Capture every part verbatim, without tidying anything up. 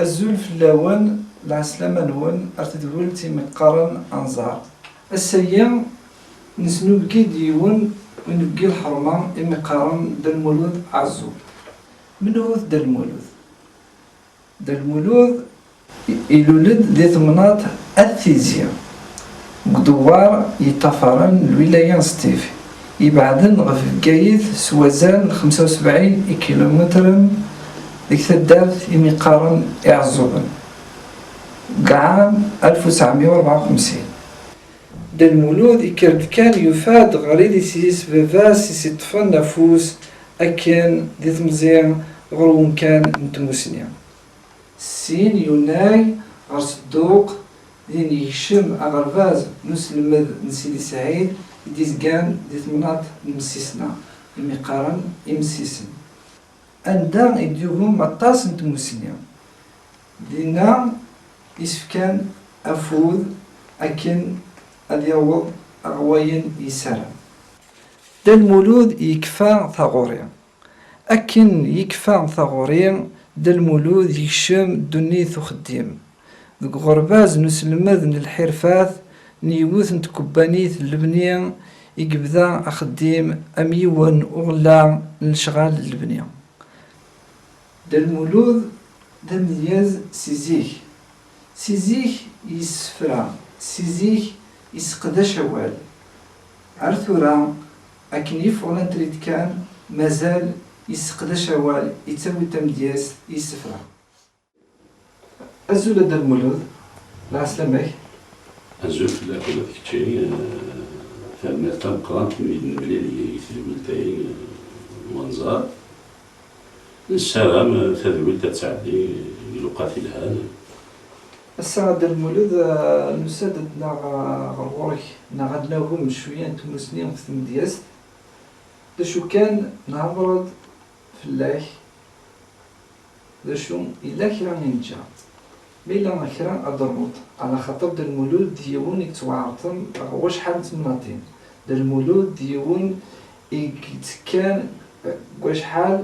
Azul fell-awen, lɛeslama-nwen ar tedwilt imi qqaren anẓar. Ass-agi, nesnubgi-d yiwen unebgi lḥerma imi qqaren Dda Lmulud Ɛeẓẓug. Menhu d Dda Lmulud? Dda Lmulud ilul-d di temnaḍt At Tizi, deg udewwar yeṭṭafaren lwilaya n Sṭif, ibeɛden ɣef Bgayet s wazal n xemsa u sebɛin ikilumitren, deg taddart imi qqaren Iɛeẓẓugen, deg ɛam alef u tesɛemya u rebɛa u xemsin. Dda Lmulud yekker-d kan, yufa-d ɣer idis-is baba-s i s-iṭṭfen afus akken di temẓi ɣer umkan n tmusni. Syin yunag ɣer Sedduq, din yekcem aɣerbaz n uselmed n Sidi Sɛid i d-izgan di temnaḍt n Msisna, imi qqaren Imsisen, anda i d-yugem aṭas n tmusni. Dinna i s-fkan afud akken ad yaweḍ ɣer wayen yessaram. Dda Lmulud yekfa taɣuri. Akken yekfa taɣuri, Dda Lmulud yekcem ddunit uxeddim. Deg uɣerbaz n uselmed n lḥirfat n yiwet n tkebbanit n lebni i yebda axeddim am yiwen uɣella n lecɣal n lebni. Dda Lmulud d amedyaz si zik. Si zik yessefra, si zik yesseqdac awal. Ar tura, akken yeffeɣ lantrit kan, mazal yesseqdac awal, yettawi tamedyazt i yessefra. Azul a Dda Lmulud, lɛeslama-k. Azul fell-ak ula d kečči, eh, tanemmirt tameqqrant imi d-nemlil deg tedwilt-agi, eh, n wanẓar. Nessaram, eh, tadwilt ad tɛeddi deg lewqat yelhan. Ass-a a Dda Lmulud, eh, nusa-d ad naɣ, eh, ɣer ɣur-k, neɣ ad nagem cwiya n tmusni ɣef tmedyazt. D acu kan, nehder-d fell-ak. D acu, yella kra i neǧǧa? Ma yella kra ad d-ternuḍ, ɛla xaṭer Dda Lmulud d yiwen i yettwaɛerḍen ɣer wacḥal n temnaḍin. Dda Lmulud d yiwen i yettekkan deg wacḥal,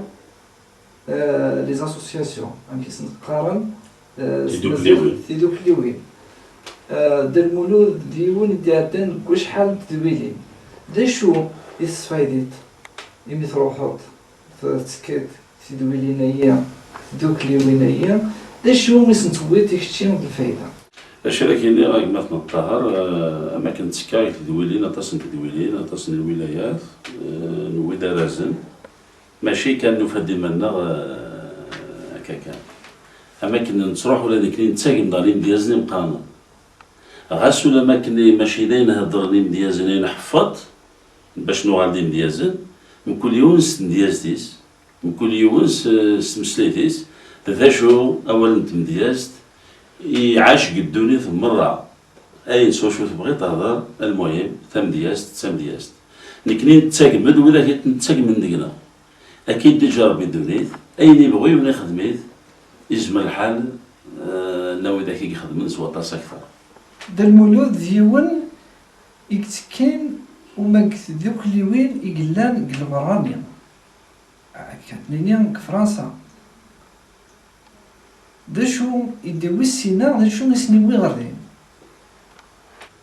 eh, les associations, amek i sen-qqaren, eh, s Tidukliwin. Tmaziɣt, tidukliwin. Eh, Dda Lmulud d yiwen i d-iɛeddan deg wacḥal n tedwilin. D acu i tesfaydiḍ imi truḥeḍ tettekkiḍ tidwilin-agi, tidukliwin-agi, d acu i sen-tewwiḍ i kečči d lfayda? Acu ara k-iniɣ a gma-tneɣ Ṭaher, eh, am akken ttekkaɣ i tedwilin, aṭas n tedwilin, aṭas n lwilayat, eh, newwi-d arrazen, mačči kan nufa-d iman-nneɣ, eh, akka kan. Am akken nettruḥ ula d nekni nettagem-d ɣer yimedyazen imeqqranen. Ɣas ula ma akken mačči d ayen heddren yimedyazen, ayen ḥeffeḍ, bac nuɣal d imedyazen, mkul yiwen s tmedyazt-is, mkul yiwen s, s tmeslayt-is, d acu awal n tmedyazt iɛac deg ddunit merra. Ayen s wacu tebɣiḍ tehder, almuhim, tamedyazt d tamedyazt. Nekni nettagem-d widak i nettagmen deg-neɣ. Akka i d-iǧǧa Rebbi ddunit, ayen ibɣu yiwen ixdem-it, izmer lḥal, eh, n widak i ixedmen s waṭas akter. Dda Lmulud d yiwen i yettekkin uma deg tdukliwin i yellan deg lberrani. Akka ad nini deg Fransa. D acu i d-iwwi ssinna, d acu i sen-iwwi ɣer din?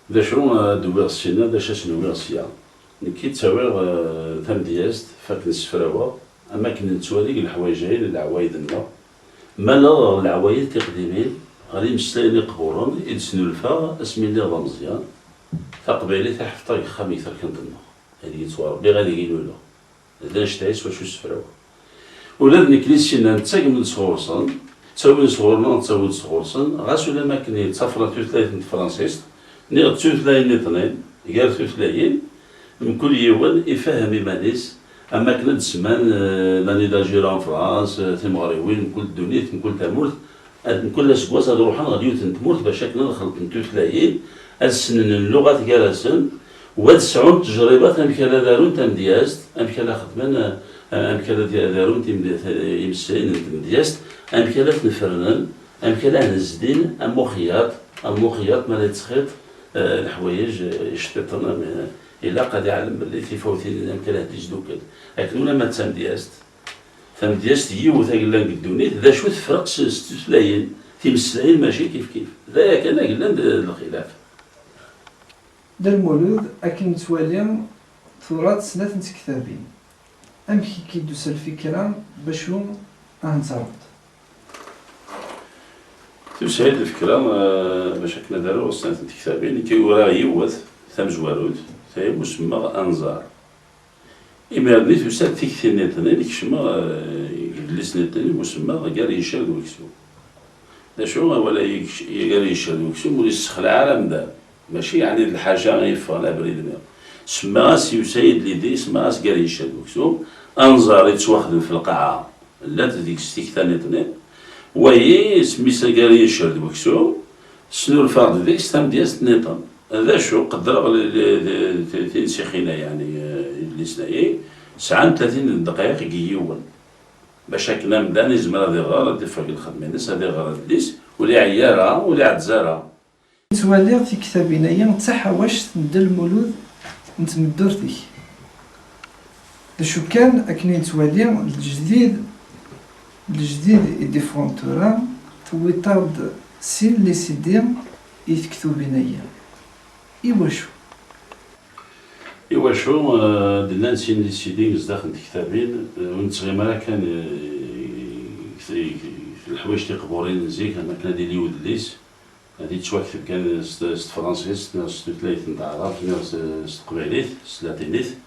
D acu, eh, d-wwiɣ ssinna, d acu asen-wwiɣ sya? Nekki ttawiɣ, eh, tamedyazt, fakken ssefraweɣ, am akken nettwali deg leḥwayeǧ-ayi n leɛwayed-nneɣ, ma llaɣ ɣer leɛwayed tiqdimin, ɣer imeslayen iqburen i d-snulfaɣ asmi lliɣ d ameẓyan, taqbaylit i ḥefḍeɣ deg uxxam deg terkent-nneɣ, aydeg ttwaṛebbiɣ, aydeg i luleɣ. D annect-ayi s wacu ssefraweɣ. Ula d nekni ssinna nettagem-d sɣur-sen, ttawin sɣur-neɣ, nettawi-d sɣur-sen, ɣas ula ma akken yettafra tutlayt n tefransist, niɣ d tutlayin nniḍen, gar tutlayin, mkul yiwen ifehhem iman-is, am akken ad d-semman, eh, l'année d'Alger en France, eh, timeɣriwin, mkul ddunit, mkul tamurt, ad, mkul aseggas ad ruḥen ɣer yiwet n tmurt bac akken ad xelṭen tutlayin, ad ssnen lluɣat gar-asen, u ad sɛun ttejribat amek ara d-arun tamedyazt, amek ara xedmen, eh, amek ara d-, d-arun timd-, imessayen n tmedyazt, amek ara ten-fernen, amek ara hen-zdin am uxeyyaṭ, am uxeyyaṭ mi ara yettxiṭ, eh, leḥwayeǧ, eh, iceṭṭiṭen, am, eh, ilaq ad iɛlem belli tifawtin amek ara hent-isdukkel. Akken ulamma d tamedyazt, tamedyazt yiwet ay yellan deg ddunit, d acu tefreq s, s tutlayin? Timeslayin mačči kifkif. D aya kan ay yellan d lxilaf. Dda Lmulud, akken nettwali, tura-d snat n tektabin. Amek i k-id-tusa lfikra bac ad ten-taruḍ? Tusa-yi-d lfikra, eh, bac akken ad aruɣ snat n tektabin, nekk uraɣ yiwet tamezwarut, tayi umi semmaɣ Anẓar. Imir-nni tusa-d tikti-nniḍen, kecmeɣ, eh, deg yidlisen-nniḍen umi semmaɣ Gar yiccer d weksum. D acu, awal-agi gar yiccer d weksum ur yessexlaɛ ara amdan. Mačči yeɛni d lḥaǧa i yeffɣen abrid-nni. Semmaɣ-as, yusa-yi-d lidi, semmaɣ-as Gar yiccer d weksum. Anẓar yettwaxdem f lqaɛa, llant deg-s tikta-nniḍen. Wayi, isem-is Gar yiccer d weksum, snulfaɣ-d deg-s tamedyazt-nniḍen. D acu, qeddreɣ l-, l-, l-, tinsiḥin-a, yeɛni, eh, idlisen-agi, sɛan tlatin n ddqayeq deg yiwen. Bac akken amdan izmer ad iɣer, ad iffeɣ deg lxedma-ines, ad iɣer adlis, ur iɛeyya ara, ur iɛeddez ara. Nettwali tiktabin-agi d taḥawact n Dda Lmulud n tmeddurt-ik. D acu kan, akken i nettwali, lejdid, lejdid i d-iffɣen tura, tewwiḍ-aɣ-d sin les C D i tektubin-agi. Iwacu? Iwacu, eh, d-llan sin les C D zdaxel n tektabin, eh, ur nettɣimi ara kan, eh, deg, deg, deg leḥwayeǧ tiqburin n zik, am akken ad yili udlis, ad yettwakteb kan s, s tefransist, neɣ s tutlayt n taɛrabt, neɣ s, s teqbaylit, s tlatinit.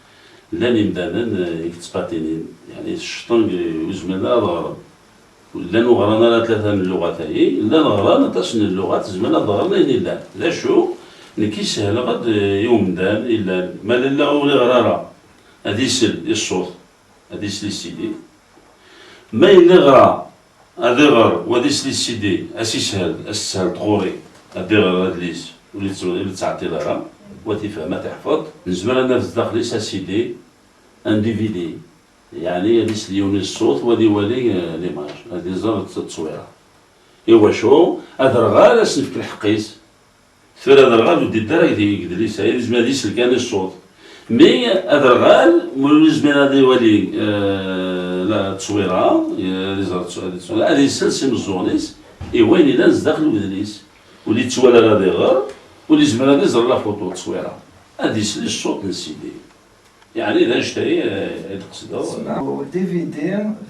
Llan imdanen, eh, i yettqatinin, yeɛni tecceṭen, eh, ur zmiren ara ad ɣren. Llan ur ɣran ara tlata n lluɣat-agi, llan ɣran aṭas n lluɣat, zemren ad ɣren ayen illan. D acu, nekk issehleɣ-d i umdan illan, ma lalla ur iɣri ara, ad isel i ṣṣut, ad isel i CD. Ma yella iɣra, ad iɣer, wa ad isel i CD, ad s-ishel, ad s-teshel tɣuri, ad iɣer adlis, ur yettw-, ur yettɛeṭṭil ara, wa ad ifhem, ad t-iḥfeḍ. Nezmer ad naf zdaxel-is a CD, un D V D. Yeɛni ad isel yiwen i ṣṣut, wa ad iwali, eh, l'image, ad iẓer t-, tteswira. Iwacu? Aderɣal ad s-nefk lḥeqq-is. Tura aderɣal ur d-iddi ara deg yidlisen, yezmer ad isel kan i ṣṣut. Mi aderɣal, ur yezmir ad iwali, eh, la tteswira, eh, ad iẓer tt-, ad isel s imeẓẓuɣen-is, i wayen yellan zdaxel udlis. Ur yettwali ara ad iɣer, ur yezmir ad iẓer la photo tteswira. Ad isel i ṣṣut n CD. Yeɛni d anect-a i, eh, i d-qesdeɣ. Tesma-, D V D,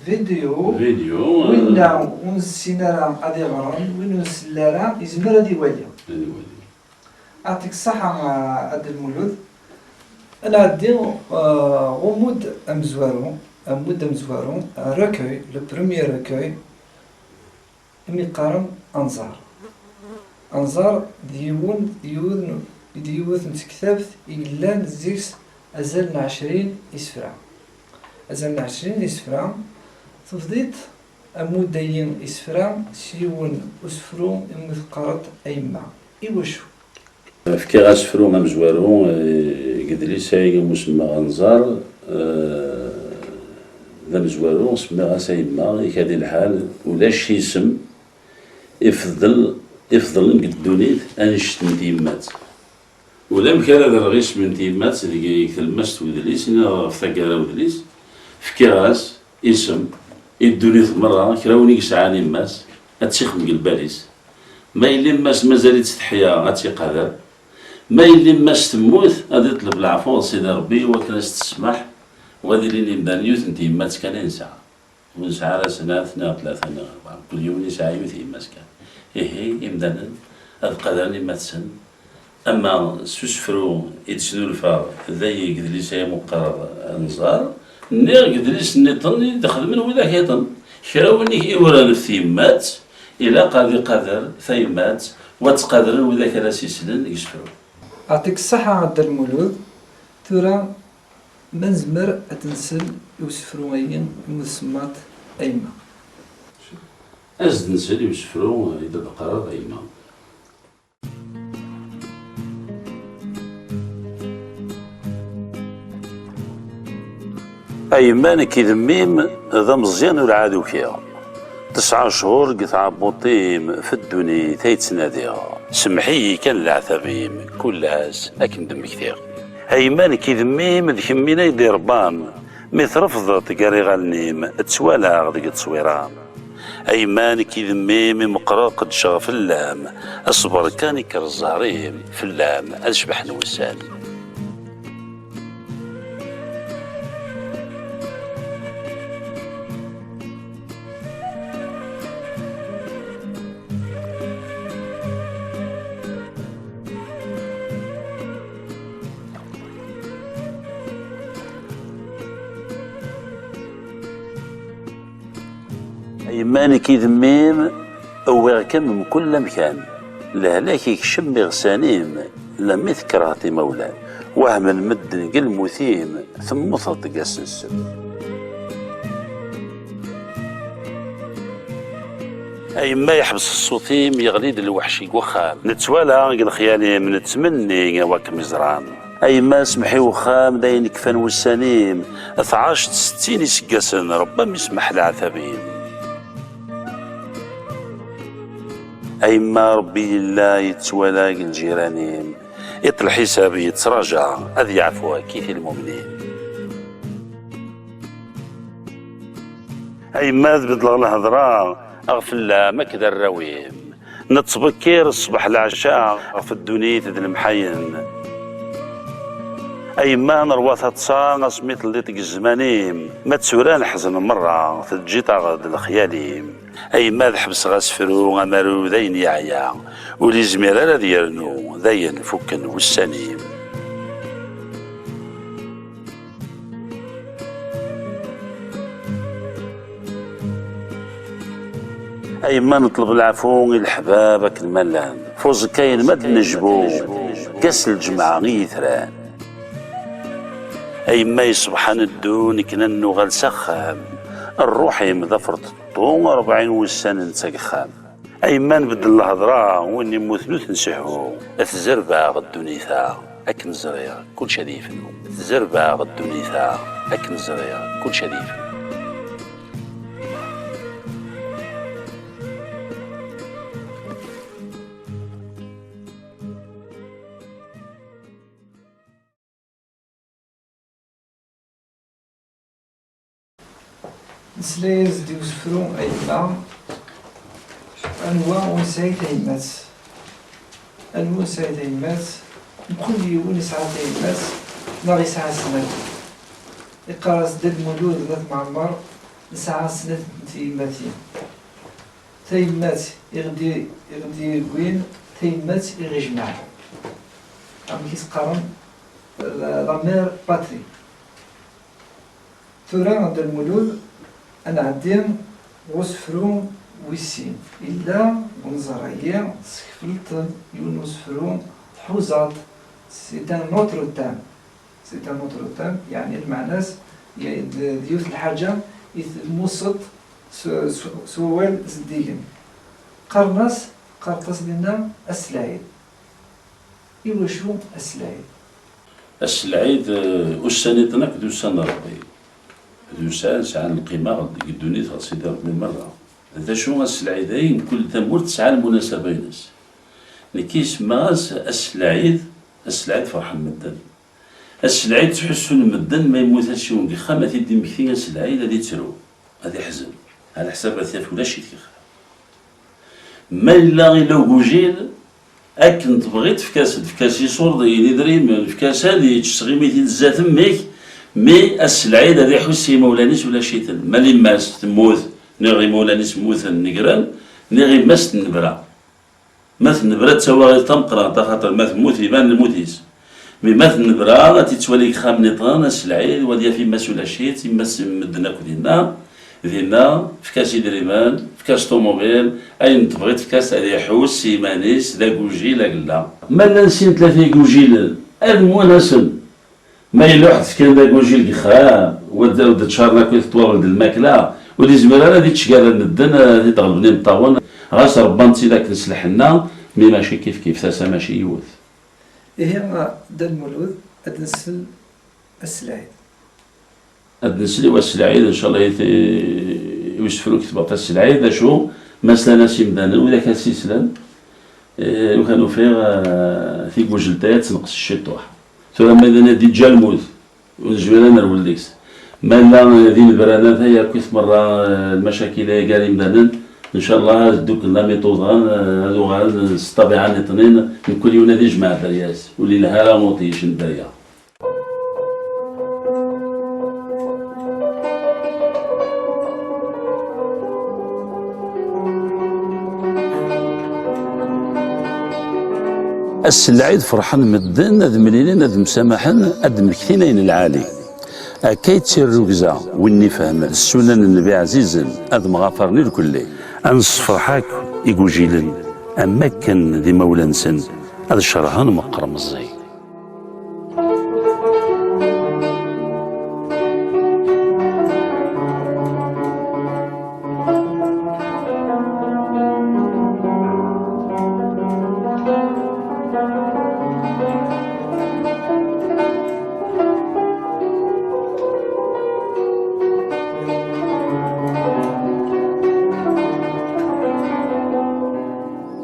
vidéo, vidéo, winna, eh, ur nessin ara ad iɣren, win ur nsell ara, yezmer ad iwali. Ad iwali. Yeɛṭik ṣṣeḥḥa, a, a Dda Lmulud. Ad nɛeddi, eh, ɣer umud amezwaru, amud amezwaru, recueil, le premier recueil. Imi qqaren Anẓar. Anẓar d yiwen, d yiwet n, d yiwet n tektabt i yellan zik-s azal n ɛecrin isefra. Azal n ɛecrin isefra, tebdiḍ ammud-agi isefra s yiwen usefru imi teqqareḍ a yemma. Iwacu? Fkiɣ asefru amezwaru, eh, deg yidlisen-agi umi semmaɣ Anẓar, eh, d amezwaru, semmiɣ-as a yemma, ikad-i lḥal, ulac isem ifḍel, ifḍlen deg ddunit annect n tyemmat. Ulamek ara d-rreɣ isem n tyemmat deg, deg tlemmast n udlis, neɣ ɣef taggara n udlis, fkiɣ-as isem i ddunit merra, kra win i yesɛan yemma-s, ad tt-ixdem deg lbal-is. Ma yella yemma-s mazal-itt teḥya, ad tt-iqader. Ma yella yemma-s temmut, ad iṭleb leɛfu ɣer Sidi Ṛebbi i wakken ad s-tesmeḥ, u ad ilin yimdanen yiwet n tyemmat kan i nesɛa. Ur nesɛi ara snat, neɣ tlata, neɣ rebɛa. Mkul yiwen yesɛa yiwet yemma-s kan. Ihi, imdanen ad qadren yemma-tsen. Ama s usefru i d-snulfaɣ, d ay deg yidlisen-agi umi qqareɣ Anẓar, nniɣ deg yidlisen nniḍen i d-xedmen widak nniḍen. Kra win i yuran ɣef tyemmat, ilaq ad iqader tayemmat, u ad tt-qadren widak ara s-islen deg usefru. Yeɛṭik ṣṣeḥḥa a Dda Lmulud. Tura ma nezmer ad nsel i usefru-agi umi tsemmaḍ a yemma? Ad s-d-nsel i usefru i d-teqqareḍ a yemma. A yemma, nekk d mmi-m, d ameẓyan ur ɛad ukiɣ. Tesɛa cchur deg tɛebbuḍt-im, f ddunit ay ttnadiɣ. Semmeḥ-iyi kan leɛtab-im, kul ass ad kem-d-mmektiɣ. A yemma, nekk d mmi-m, d kemmini ay d-irebban. Mi trefdeḍ gar iɣallen-im, ttwalaɣ deg tteswira. A yemma, nekk i d mmi-m, imeqqer qeddceɣ fell-am. Aṣber kan ikker zzher-im, fell-am ad cebḥen wussan. A yemma, nekk i d mmi-m, wwiɣ-kem mkul amkan. Lehlak ikcem iɣsan-im, lammi tkerheḍ imawlan. Wehmen medden deg lmut-im, temmuteḍ deg ass n ssebt. A yemma, yeḥbes ṣṣut-im, yeɣli-d lweḥc deg wexxam. Nettwala deg lexyal-im, nettmenni a wa kem-iẓran. A yemma, semmeḥ i wexxam, d ayen kfan wussan-im. Tɛac settin iseggasen, Rebbi a m-isemmeḥ leɛtab-im. A yemma, Rebbi yella yettwala deg lǧiran-im. Iṭ lḥisab yettraǧa, ad yeɛfu akkit i lmumnin. A yemma, ad bedleɣ lhedra ɣef fell-am akked arraw-im. Nettbekkir ṣṣbeḥ leɛca ɣef ddunit d lemḥayen. A yemma, nerwa taḍsa asmi telliḍ deg zzman-im. Ma d tura neḥzen merra, teǧǧiḍ-aɣ-d lexyal-im. A yemma, ad ḥebseɣ asefru amaru d ayen yeɛya, ur yezmir ara ad yernu, d ayen fukken wussan-im. A yemma, neṭleb leɛfu i leḥbab akken ma llan. F uẓekka-inem ad d-nejbu, deg ass n lǧemɛa i yitran. A yemma, iṣebḥan ddun, nekk ad nuɣal s axxam. Rruḥ-im d aferṭeṭṭu, rebɛin wussan netta deg uxxam. A yemma, nbeddel lhedra, win immuten ur t-nseḥḥu. Tzerbeɣ ddunit-a, akken ẓriɣ, kullec ad yefnu. Tzerbeɣ ddunit-a, akken ẓriɣ, kullec ad yefnu. Nesla-yas-d i usefru a yemma, anwa ur nesɛi tayemmat? Anwa ur nesɛi tayemmat? Mkul yiwen yesɛa tayemmat neɣ yesɛa snat. Iqqar-as Dda Lmulud n At Mɛemmer, nesɛa snat n tyemmatin. Tayemmat i ɣ-d-, i ɣ-d-yewwin, tayemmat i ɣ-ijemɛen. Amek i s-qqaren? La, la mère patrie. Tura, Dda Lmulud, ad nɛeddi ɣer usefru wis sin. Yella unẓar-agi, teskefleḍ-ten, yiwen n usefru tḥuzaḍ-t, c'est un autre thème. C'est un autre thème, yeɛni lmeɛna-s, d, d yiwet n lḥaǧa i tmuṣeḍ s, s, s wawal zeddigen. Qqaren-as, qqaren-as dinna Ass Lɛid. Iwacu Ass Lɛid? Ass Lɛid, eh, ussan-iḍen akk d ussan n Ṛebbi. D ussan sɛan lqima deg ddunit ɣer Sidi Ṛebbi merra. D acu Ass Lɛid-ayi? Mkul tamurt tesɛa lmunasaba-ines. Nekki semmaɣ-as Ass Lɛid, Ass Lɛid ferḥen medden. Ass Lɛid ttḥussun medden ma yemmut-as yiwen deg uxxam ad t-id-immekti Ass Lɛid ad ittru, ad iḥzen. Ɛla ḥsab ad t-yaf ulac-it deg uxxam. Ma yella ila ugujil, akken tebɣi tefka-s, tefka-s iṣurdiyen, idrimen, tefka-s ad yečč, sɣimi-t-id zdat mmi-k, mi Ass Lɛid ad iḥuss i yimawlan-is ulac-iten. Ma yemma-s temmut, niɣ imawlan-is mmuten negren, niɣ yemma-s tennebra. Ma tennebra d tawaɣit tameqqrant, axaṭer ma temmut iban lmut-is. Mi ma tennebra ad tt-ittwali deg ixxamen-iḍen Ass Lɛid, u ad yaf yemma-s ulac-itt, yemma-s medden akk dinna, dinna, efk-as idrimen, efk-as ṭumubil, ayen tebɣiḍ efk-as, ad iḥuss s yiman-is d agujil agella. Ma llan sin tlata igujilen, ad mwanasen. Ma yella uḥed fkan d agujil deg ixxam, wa d, wa d ččaren akk i teṭwabel d lmakla, ur yezmir ara ad ičč gar medden, ad t-id-ɣelben imeṭṭawen, ɣas rebban-tt-id akken s lḥenna, mi mačči kif kif, tasa mačči yiwet. Ihi, Dda Lmulud, ad nsel Ass Lɛid. Ad nsel i Wass Lɛid, ncallah, i t-, i usefru ketbeɣ Ass Lɛid, d acu, ma slan-as imdanen, widak ad s-islen, eh, lukan ufiɣ, eh, tigujelt-aya ad tenqes ciṭuḥ. Tura ma d-, ad d-iǧǧa lmut, ur nezmir ad nerwel deg-s. Ma yella d inebranat ay akkit merra, eh, lmacakil-aya gar imdanen, Ncallah ad dduklen am iṭuḍan, ad uɣalen s ṭṭabiɛa nniḍen, mkul yiwen ad ijmeɛ dderya-s, ur ilha ara uṭij n dderya. Ass n lɛid ferḥen medden, ad mlilen, ad msamaḥen, ad d-mmektin ayen lɛali. Akka i d tirrugza, win ifehmen ssunan n Nnbi ɛzizen, ad mɣafaren irkelli. Ad nessefreḥ akk igujilen, am wakken d imawlan-nsen, ad cerhen meqqar meẓẓi.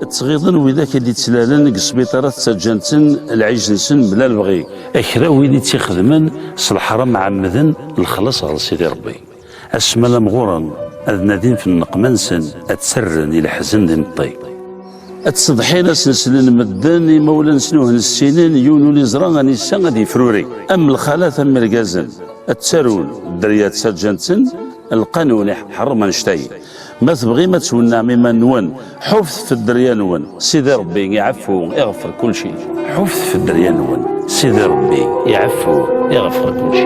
Ttɣiḍen widak i d-ittlalen deg sbiṭarat, ttaǧǧan-ten lɛij-nsen mebla lebɣi. Kra wid i tt-ixedmen s leḥram ɛemmden lexlaṣ ɣer Sidi Ṛebbi. Asma la mɣuren, ad nadin f nneqma-nsen, ad tt-rren i leḥzen d imeṭṭi. Ad ttseḍḥin, ad sen-slen medden, imawlan-nsen ur hen-ssinen, yiwen ur iẓra anisa ad yefruri. Am lxalat am irgazen, ad ttarun, dderya ttaǧǧan-ten, lqanun iḥ-, iḥeṛṛem annect-ayi. Ma tebɣim ad twenneɛem iman-nwen, ḥufet f dderya-nwen, Sidi Ṛebbi iɛeffu, iɣfer kulci. Ḥufet f dderya-nwen, Sidi Ṛebbi iɛeffu, iɣfer kulci.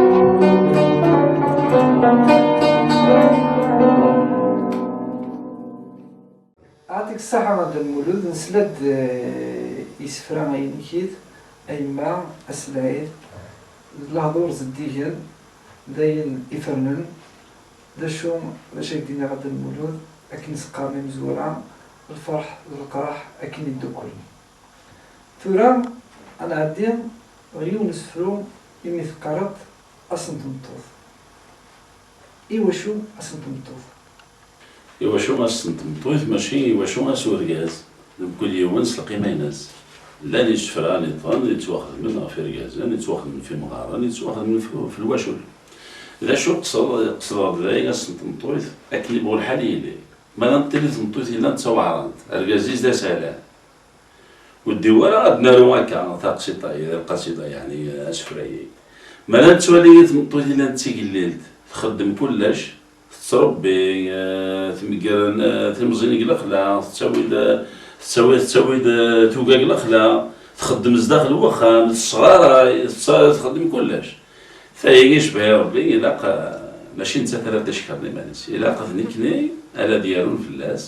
Ɛṭik ṣṣaḥa a Dda Lmulud, nesla-d, eh, isefra ay inek-it, a yemma, ass lɛid, d lehdur zeddigen, d ayen ifernen, d acu, d acu ay d-iniɣ a Dda Lmulud, akken s-qqaren imezwura, lferḥ d leqraḥ akken i ddukklen. Tura, ad nɛeddi ɣer yiwen usefru imi teqqareḍ ass n tmeṭṭut. Iwacu ass n tmeṭṭut? Iwacu ass n tmeṭṭut, mačči iwacu ass urgaz? Mkul yiwen s lqima-ines. Llan isefra nniḍen yettwaxedmen ɣef irgazen, yettwaxedmen f imɣaren, yettwaxedmen f, f lwacul. D acu qesdeɣ, qesdeɣ d dayen ass n tmeṭṭut, akken yebɣu lḥal yili. Ma llant tili tmeṭṭut yellan d taweɛrant, argaz-is d asalan. Ur d-iwwi ara ad naru akka taqsiṭ-agi, lqasida, yeɛni asefra-agi. Ma la nettwali tmeṭṭut yellan d tigellilt, txeddem kullec, tettṛebbi, eh, tmegger, eh, timẓin deg lexla, tettawi-d, eh, tettawi, tettawi-d, eh, tuga deg lexla, txeddem zdaxel n wexxam, tesɣaray, tetta-, txeddem kullec. Tayagi, icbeḥ i Ṛebbi, ilaq, eh, mačči nettat ara d-icekṛen iman-is. Ilaq d nekni ara d-yarun fell-as.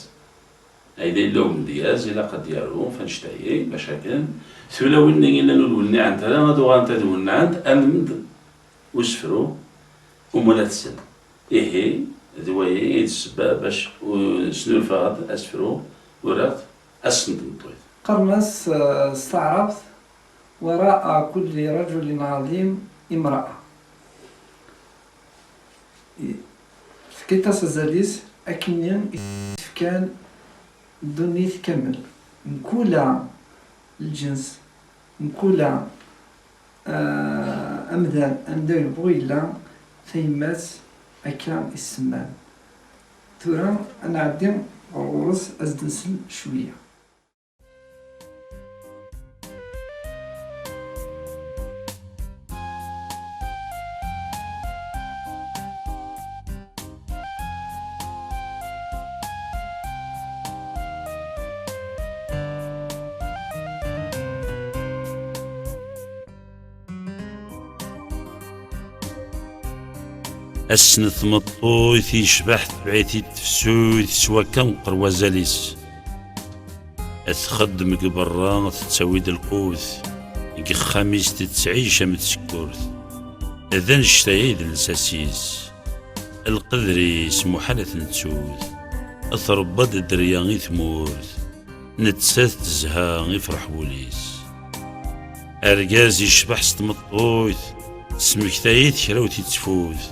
Ayda yella umedyaz, ilaq ad d-yaru f annect-agi, bac akken tulawin-nni yellan ur d-wenniɛent ara, ad uɣalent ad wennɛent, almend usefru umi ara tessel. Ihi, d wayi i d ssebba bac u-, snulfaɣ-d asefru, uriɣ-t Ass n tmeṭṭut. Qqaren-as, eh, s taɛrabt, وراء كل رجل عظيم امرأة. Tefkiḍ-as azal-is akkenni i s-fkan ddunit kamel. Mkul lǧens, mkul, eh, amdan anda yebɣu yella, tayemmat akka i s-semman. Tura ad nɛeddi ɣer ɣur-s, ad s-d-nsel cwiya. Ass n tmeṭṭut yecbeḥ, tebɛ-it-id tefsut s wakka meqqer wazal-is. Txeddem deg berra, tettawi-d lqut, deg uxxam-is tettɛic am tsekkurt. D annect-a ay d lsas-is. Lqedr-is muḥal ad t-nettu. Trebba-d dderya i tmurt, nettat tezha, ifreḥ wul-is. Argaz yecbeḥ s tmeṭṭut, tesmektay-it kra ur t-ittfut.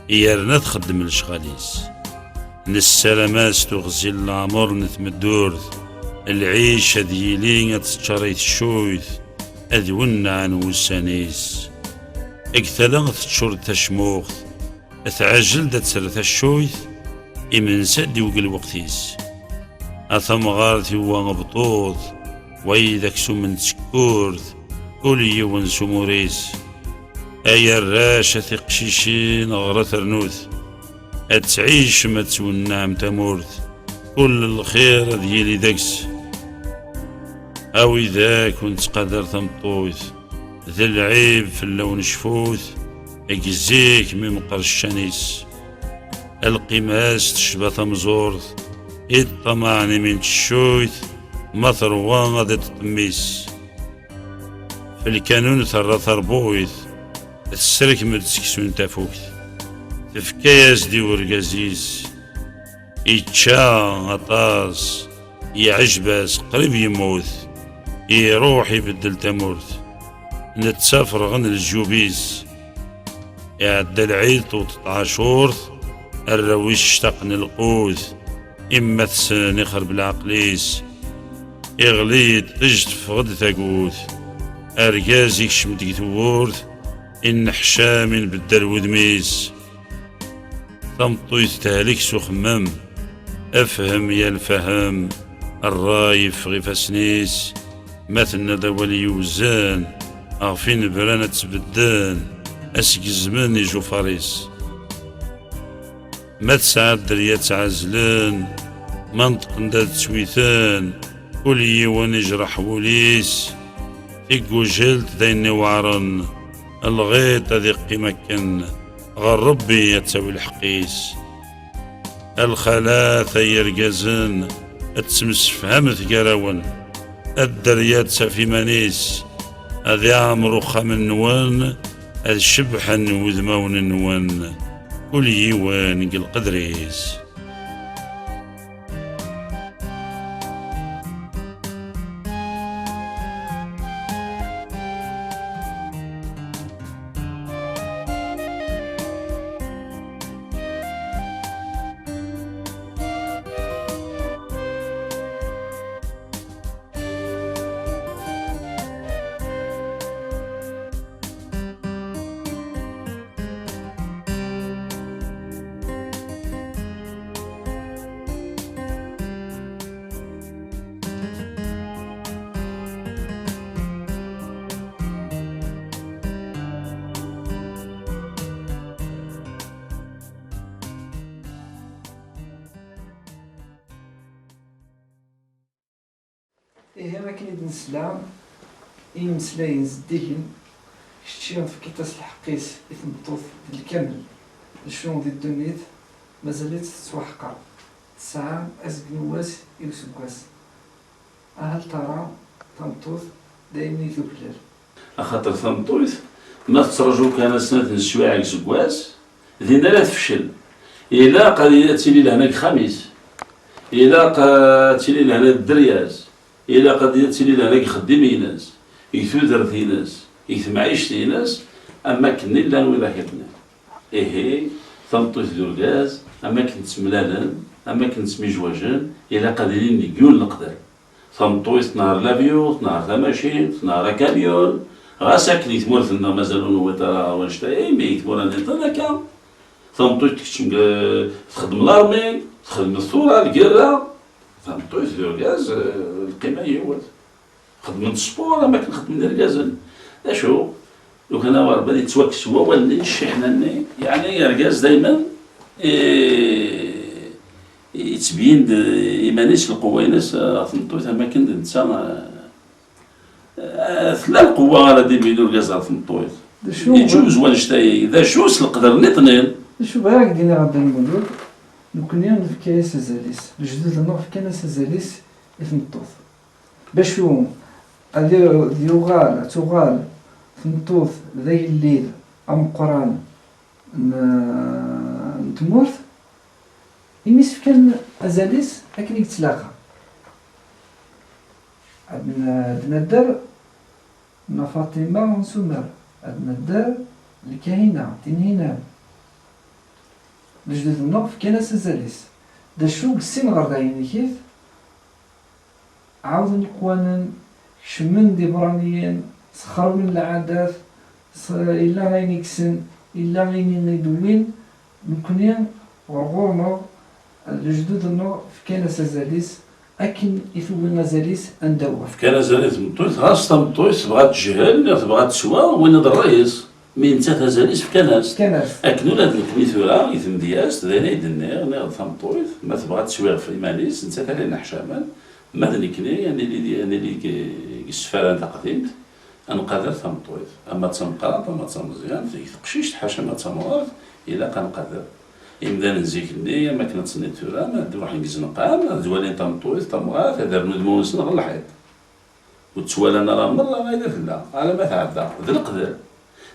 Yerna txeddem lecɣal-is. Nessaram-as tuɣzi n leɛmer n tmeddurt, lɛic ad yili ad teččaray teccuyt, ad wennɛen wussan-is. Deg tala teččur-d tacmuxt, teɛjel-d ad terr taccuyt, imensa-d iweg lweqt-is. A tamɣart iwa abṭuḍ, wa d aksum n tsekkurt, kul yiwen s umur-is. Ay arrac, a tiqcicin, ɣret rnut, ad tɛicem, ad twenneɛem tamurt, kul lxir ad yili deg-s. A widak ur nettqadar tameṭṭut, d lɛib fell-awen cfut, deg zik mi meqqer ccan-is. Lqima-s tecba tamẓurt, i ṭṭamaɛen imi n tceccuyt, ma terwa ad iṭṭem mmi-s. F lkanun terra tarbuyt, tesserkem-d seksu n tafukt, tefka-yas-d i urgaz-is. Ičča aṭas, iɛjeb-as, qrib yemmut, iruḥ ibeddel tamurt, netta ferɣen leǧyub-is. Iɛedda lɛid, tewteḍ tɛacurt, arraw-is ctaqen lqut, imma-tsen ixreb leɛqel-is. Iɣli yiṭij, teffeɣ-d tagut, argaz ikcem-d deg tewwurt, inneḥcam, inbeddal wudem-is. Tameṭṭuyt tehlek s uxemmem, afhem ya lfahem, ṛṛay iffeɣ ifassen-is, ma tenna-d awal yewzen, ɣef inebran ad tt-bedden, ad s-gezmen ijufaṛ-is. Ma tesɛa dderya ttɛezlen, ma neṭqen-d ad ttwiten, kul yiwen ijreḥ wul-is. Tiggujelt d ayen iweɛren, lɣiṭ ad iqqim akken, ɣer Ṛebbi ad tawi lḥeqq-is. A lxalat, ay irgazen, ad temsefhamet gar-awen, a dderya ad taf iman-is, ad iɛmer uxxam-nwen, ad cebbḥen wudmawen-nwen, kul yiwen deg lqedr-is. Ihi, akken i d-nesla i imeslayen zeddigen, kečči tefkiḍ-as lḥeqq-is i tmeṭṭut d lkamel. D acu di ddunit mazal-itt tettwaḥqer, tesɛa azgen n wass i useggas. Aha tara tameṭṭut d ayen i tuklal. Axaṭer tameṭṭut, ma tettraǧu kan snat n sswayeɛ deg useggas, din ara tefcel. Ilaq ad, ad tili lehna deg uxxam-is. Ilaq, eh, ad tili lehna deg dderya-s. Ilaq ad, ad tili lehna deg uxeddim-ines, deg tudert-ines, deg temɛict-ines, am wakken llan widak-nni. Ihi, tameṭṭut d urgaz, am wakken ttemlalen, am wakken ttemijwajen, ilaq ad ilin deg yiwen leqder. Tameṭṭut tnehher l'avion, tnehher tamacint, tnehher akamyun. Ɣas akken i tmurt-nneɣ mazal ur newwiḍ ara wanect-a, imi i tmura nniḍen akka. Tameṭṭut tekcem, eh, txeddem l'armée, txeddem tura, lgirra. Tameṭṭut d urgaz, eh, lqima yiwet. Xeddmen sport am akken xeddmen irgazen. D acu? Lukan awer bad yettwakkes wawal-nni, cciḥna-nni, yeɛni argaz daymen, eh, yettbeyyin-d iman-is, lqewwa-ines, eh, ɣer tmeṭṭut am akken d netta, eh, eh, tella lqewwa ara d-ibeyyen urgaz ɣer tmeṭṭut. D acu? Yeǧǧuz wanect-a, d acu s leqder nniḍen? D acu bɣiɣ ad k-d-iniɣ a Dda Lmulud, nekkni nefka-as azal-is, lejdud-nneɣ fkan-as azal-is i tmeṭṭut. Bacu ad y-, ad yuɣal, ad tuɣal tmeṭṭut d agellid ameqqran n, n tmurt, imi s-fkan azal-is akken i yettlaqa. Ad n-, ad nadder Nna Faṭima n Sumer, ad nadder lkahina, Tinhinan. Lejdud-nneɣ fkan-as azal-is. D acu, deg sin ɣer dayen ikit, ɛawden iqwanen, kecmen-d ibraniyen, sxerben lɛadat, s-, yella ayen i kksen, yella ayen i d-wwin, nekkni ɣer ɣur-neɣ Lejdud-nneɣ fkan-as azal-is akken i tewwi azal-is anda wa. Fkan azal i tmeṭṭut, ɣas tameṭṭut tebɣa ad tejhel neɣ tebɣa ad teswa, win d ṛṛay-is. Mi nettat azal-is fkan-as. Fkan-as. Akken ula d nekkni tura i tmedyazt, d ayen ay d-nniɣ, nniɣ-d tameṭṭut, ma tebɣa ad teswi ɣef iman-is, nettat ara yenneḥcamen, ma d nekkni, ad nili, ad nili deg, deg ssfara n taqdimt, ad nqader tameṭṭut, ama d tameqqrant, ama d tameẓyant, deg teqcict, ḥaca ma d tamɣart, ilaq ad nqader. Imdanen zik-nni, am akken ad tenniḍ tura, ma ad d-ruḥen deg izenqan, ad d-walin tameṭṭut, tamɣart, ad rren udmawen-nsen ɣer lḥiḍ. Ur tt-walan ara merra ayen tella, alamma tɛedda. D leqder.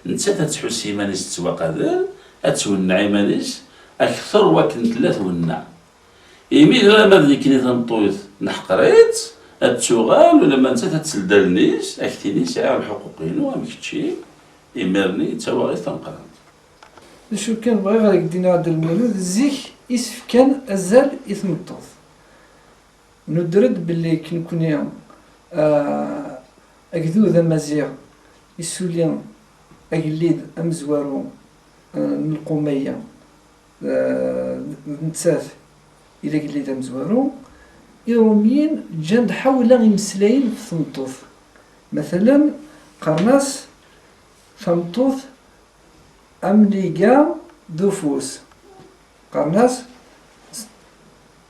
Nettat ad tḥuss iman-is tettwaqader, ad twenneɛ iman-is, akter wakken tella twenneɛ. Imi d alamma d nekkni tameṭṭut neḥqer-itt, ad tuɣal, ulamma nettat ad teldi allen-is, ad k-tini sɛiɣ lḥuquq-inu am kečči, imir-nni d tawaɣit tameqqrant. D acu kan bɣiɣ ad ak-d-iniɣ a Dda Lmulud, zik i s-fkan azal i tmeṭṭut. Nuder-d belli nekkni, ah, agdud amaziɣ isuli agellid amezwaru, ah, n lqumaya, ah, d nettat i d agellid amezwaru. Iṛumyen ǧǧan-d ḥawla imeslayen ɣef tmeṭṭut. Matalen, qqaren-as tameṭṭut am les gants d ufus. Qqaren-as,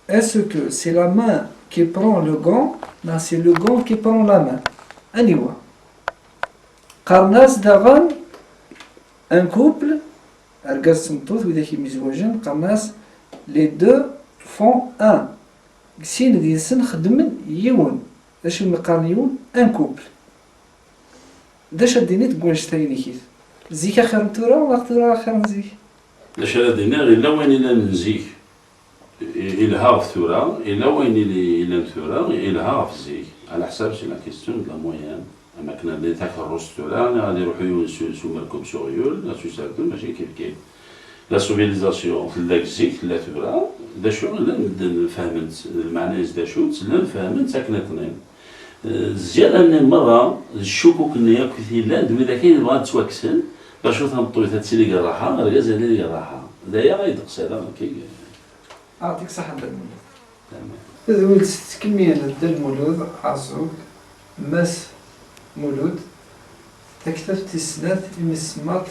est-ce que c'est la main qui prend le gant, neɣ c'est le gant qui prend la main? Aniwa? Qqaren-as daɣen un couple, argaz d tmeṭṭut, widak imizwajen, qqaren-as les deux font un. Sin deg-sen xeddmen yiwen. D acu umi qqaren yiwen? Un couple. D acu ad d-tiniḍ deg wanect-a inek-it? Zik axir n tura, neɣ tura axir n zik? D acu ara d-iniɣ, yella wayen yellan n zik, i-, ilha ɣef tura, yella wayen yellan tura, ilha ɣef zik. Ɛla ḥsab, c'est la question de la moyenne. Am akken ad d-nini takerrust tura, neɣ ad iruḥ yiwen s, s umerkub s uɣyul, neɣ s userdun, mačči kifkif. La civilisation tella deg zik, tella tura, d acu llan medden fehmen-tt, d lmeɛna-is d acu-tt, llan fehmen-tt akken iṭnin. Eh, zzyada-nni merra, d ccukuk-nni akk i t-yellan, d widak i nebɣa ad ttwakksen, bacu tameṭṭut ad tili deg rraḥa, argaz ad yili deg rraḥa. D aya ay d-qsideɣ nekk. Ɛṭik ṣaḥa Dda Lmulud. Tadwilt tettkemmil Dda Lmulud Ɛeẓẓug, Mass Mulud, taktabt tis snat, imisemmaṭ